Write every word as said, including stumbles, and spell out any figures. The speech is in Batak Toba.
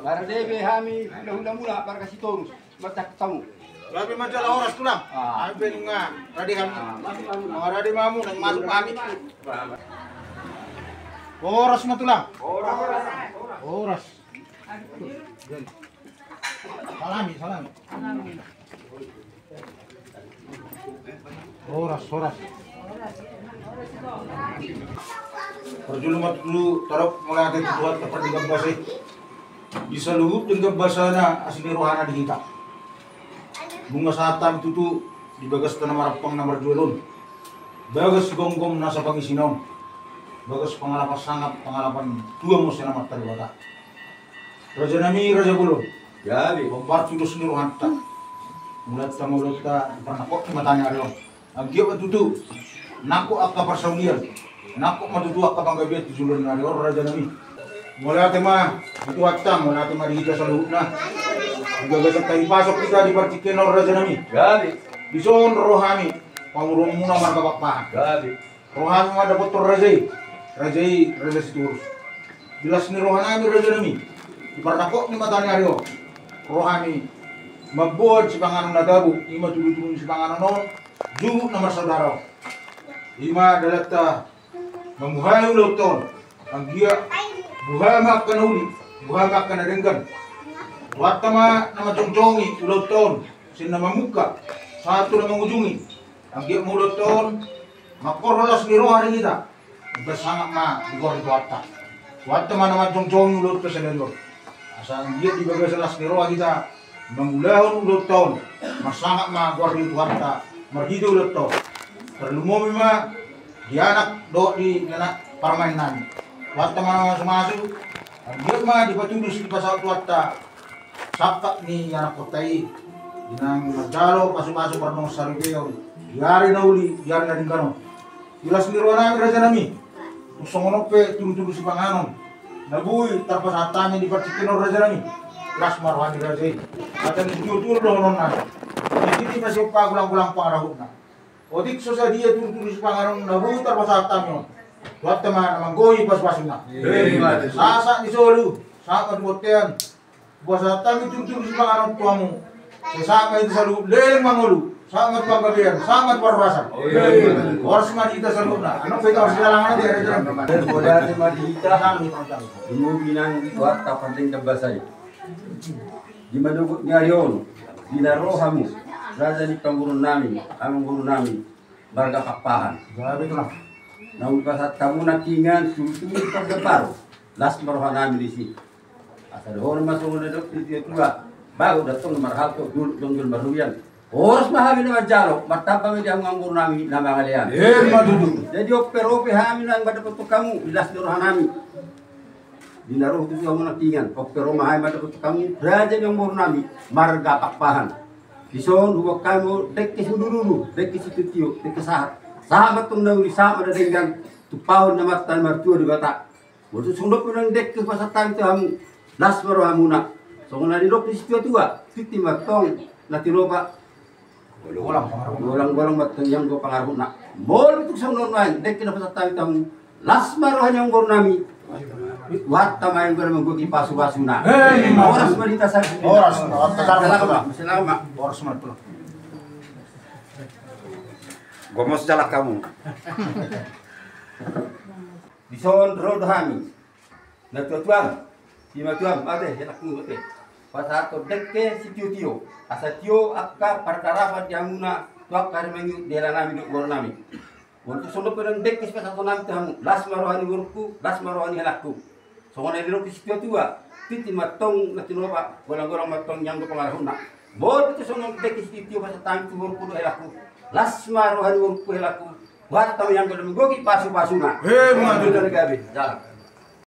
Marende be hami hulahula muna marga Sitorus. Mantap tamu. Gabe ma jala horas tulang. Ah. Ampe nunga rade hami. Nunga rade ma hamu, nunga masuk hami. Horas ma tulang. Horas. Salami, salami. Horas, horas. Parjolo ma tutu tarap mauliate tu Tuhanta pardenggan basa i. Di saluhut denggan basana asi ni rohana di hita. Nunga sahat hami tutu di bagasta na marampang na marjual on. Bagas gomgom nasa pangisina on. Bagas pangalapan sangap, pangalapan tua muse na martaribata. Raja nami, raja bolon. Jadi. Hombar tu dos ni rohanta. Mulaanta ma ulaonta di parnangkok ni mata ni ari on. Anggiat ma tutu nangkok angka parsaulian, nangkok ma tutu angka panggabean tu joloan ni ari on, raja nami. Mauliate ma di Tuhanta, mauliate ma di hita saluhutna. Di bagasan tahi pasok hita di partingkian on, raja nami. Jadi. Dison ro hami pamoruonmuna marga Pakpahan. Jadi. Ro hami mandapothon raja i, raja i raja Sitorus. Di las ni roha nami, raja nami, di parnangkok ni mata ni ari on, ro hami mamboan sipanganon na tabo, i ma tudutudu ni sipanganon on, juhut na marsaudara on. I ma dalanta mamuhai ulaonta on, anggiat buha ma angka na uli, buha ma angka na denggan. Tuhanta ma na manjongjongi ulaonta on sian na mamungka sahat tu na mangujungi. Anggiat ma ulaonta on mangkorhon las ni roha di hita. Umbahen sangap ma di goar ni Tuhanta. Tuhanta ma na manjongjongi ulaonta sadari on. Asa anggiat di bagasan las ni roha hita mangulahon ulaonta on. Marsangap ma goar ni Tuhanta marhite ulaonta on. Tarlumobi ma di anak dohot di anak parumaen nami. Tuhanta ma na mamasumasu. Anggiat ma dipatulus dipasahat Tuhanta sangkap ni anakkonta i, di na manjalo pasupasu pardongan saripeon di ari na uli, di ari na denggan on. Di las ni roha nami, raja nami, tung songon on pe tudutudu sipanganon na boi tarpasahat hami di partingkian on, raja nami. Las ma roha ni raja i. Hata ni situatua dohonon nami: Disi ma siompa, golanggolang pangarahutna. Otik so sadia tudutudu sipanganon na boi tarpasahat hami on, Tuhanta ma na manggohi pasupasuna. Sahat ni solu, sahat ma tu bontean. Pasahat hami tudutudu sipanganon tu hamu. Sai sahat ma hita saluhut leleng mangolu, sahat ma tu panggabean, sahat ma tu parhorasan. Horas ma di hita saluhutna. Anu pe hita horas di halangan. Mauliate ma di hita. Lumobi nang Tuhanta pardenggan basa i. Di manogot ni ari on, di na ro hamu, raja ni pamoruon nami, amangboru nami, marga Pakpahan. Naung pasahat hamu nangkiningan tutu pardaparu, las ma roha nami disi. Asa dohonon ma songon na nidok ni situatua: Bagot do tong na marhalto, dolok do tong na marhulian. Horas ma hami na manjalo, martamba ma di hamu amangboru nami na mangalean. Emma tutu. Jadi on pe ro pe hami na mandapothon hamu di las ni roha nami. Di na ro tutu hamu nangkiningan, on pe ro ma hami mandapothon hamu, raja ni amangboru nami, marga Pakpahan. Dison huboan hami dengke siudurudur, dengke sitiotio, dengke sahat. Sahat ma tong na uli, sahat ma na denggan, tumpahon ni Amanta na martua Debata. Molo tung songon on pe nang dengke hupasahat hami tu hamu, las ma rohamuna. Songon na nidok ni situatua: Tintin ma tong na tinopa, golanggolang ma tong ianggo pangarahutna. Molo tung songon on nang dengke na hupasahat hami tu hamu, las ma roha ni amangboru nami, Tuhanta ma anggo na manggohi pasupasuna. Horas ma di hita saluhutna. Horas. Horas ma. Horas ma. Gomos jala hamu. Dison ro do hami, natuatuam, simatuam, ate, helakmu, ate, pasahathon dengke sitiotio, asa tio angka pardarapon di hamuna tu angka ari mangihut di hela nami dohot goar nami. Molo tung songon on pe nang dengke sipasahaton nami tu hamu, las ma roha ni borungku, las ma roha ni helangku. Songon na nidok ni situatua: Tintin ma tong na tinopa, golanggolang ma tong ianggo pangarahutna. Molo tung songon on dengke sitiotio pasahat hami tu borungku dohot helangku, las ma roha ni borungku, helangku, Tuhanta ma anggo na manggohi pasupasuna. Emma tutu. Gabe. Jala.